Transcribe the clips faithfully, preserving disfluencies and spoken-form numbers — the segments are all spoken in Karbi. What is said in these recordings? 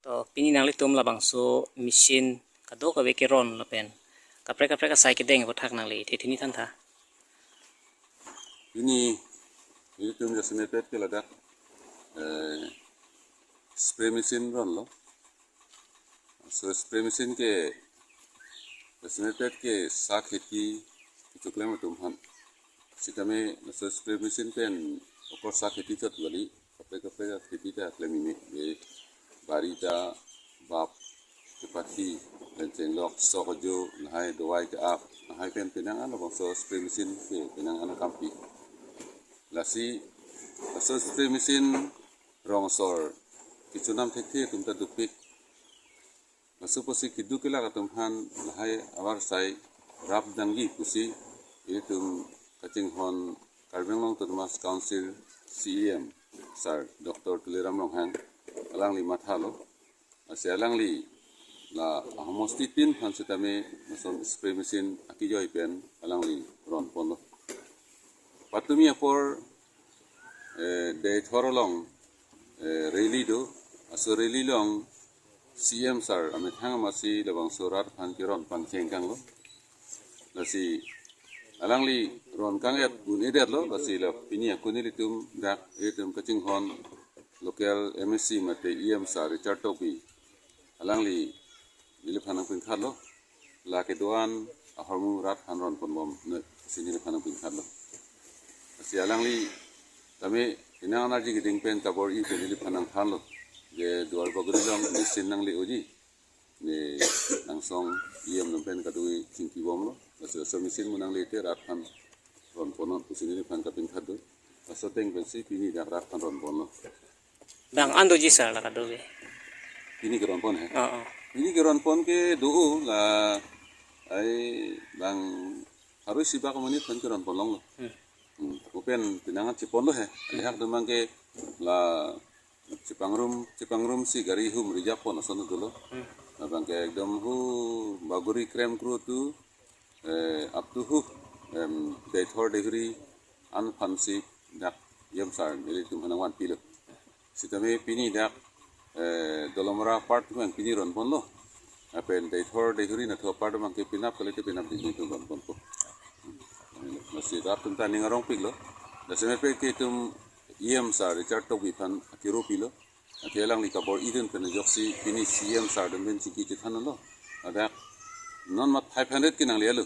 To pini nanglitum labangso machine kadokave keron lapen kaprek kaprek asai kedeng aphuthak nangli thethi ni than tha. Pini ilitum jasemet pet ke ladak, eh, spray machine ronlo. So spray machine ke jasemet pet ke sak kheti kechoklem atum aphan. Sitame laso spray machine pen okor sak kheti chot kali, kaprek kaprek kheti ta klem imi, e, bari ta, bap, kepathi, pen chenglok, sok ajo, lahai dawai ke-ap, lahai pen penang an labangso spray machine ke penang an akampi. Lasi laso spray machine rong asor kechonam thekthe atum ta dopik. Laso apotsi keduk kelak atum aphan lahai avarsai rap dangji pusi ilitum kachinghon Karbi Anglong Autonomous Council C E M sir Doctor Tuliram Ronghang alangli mathalo. Lasi alangli la ahomosti tin aphan sitame lason spray machine akijoi pen alangli ronponlo. Patumi apor, eh, Deithor along, eh, rally do, laso rally along C E M sir amethang amatsi labangso rat aphan keron pangcheng kanglo. Lasi alangli ron kang-et un-edetlo, lasi la pini akuni ilitum dak ilitum kachinghon local M A C mate E M sir Richard Tokbi alangli neliphan nangpinkhatlo. La kedo-an ahormu rat aphan ronponbom ne pusi neliphan nangpinkhatlo. Lasi alangli tame inang anarji keding pen kabor-i pen neliphan nangthanlo. Je Duar Bagori along machine nangle-oji, ne nangsong E M atum pen kadoi chingkibomlo. Lasi laso machine mo nangle te rat aphan ronponnon pusi neliphan kapinkhat do. Laso ateng pensi pini dak rat aphan ronponlo. Bang an doji sir la kadokave? Pini keronpon he? Oh, oh. Pini keronpon ke do-o la ai bang harui sibak amonit aphan keronpon longlo. Hmm. Hmm. Open pinangan chepon lo he. Hmm. Lehak demang ke la chepangrum, chepangrum si gari hum reserve pon ason dolo. Hmm. Labang ke ekdom hu Bagori krem kru tu, eh, up to hu, em, Deithor Deihori an aphansi dak E M sir nelitum aphan nangvanpilo. Sitame pini dak, eh, Dolamara part atum pini ronponlo. Lapen Deithor Deihori nathu part abang ke penap kalite penap dei nelitum ronponpo. Lasi rat atum ta ning arongpiklo. Jasemet pet ke itum E M sir Richard Tokbi aphan akero pilo. Athe alangli kabor-idun pen ajoksi pini C E M sir atum pen chingki chethanlo. Ladak non mat five hundred ke nanglelo.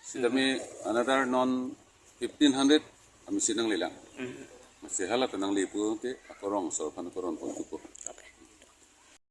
Sitame another non fifteen hundred amachine nanglelang. Hmm. Lasi hala ta nangle pu te ako rong asor aphan ako ronpon thupo.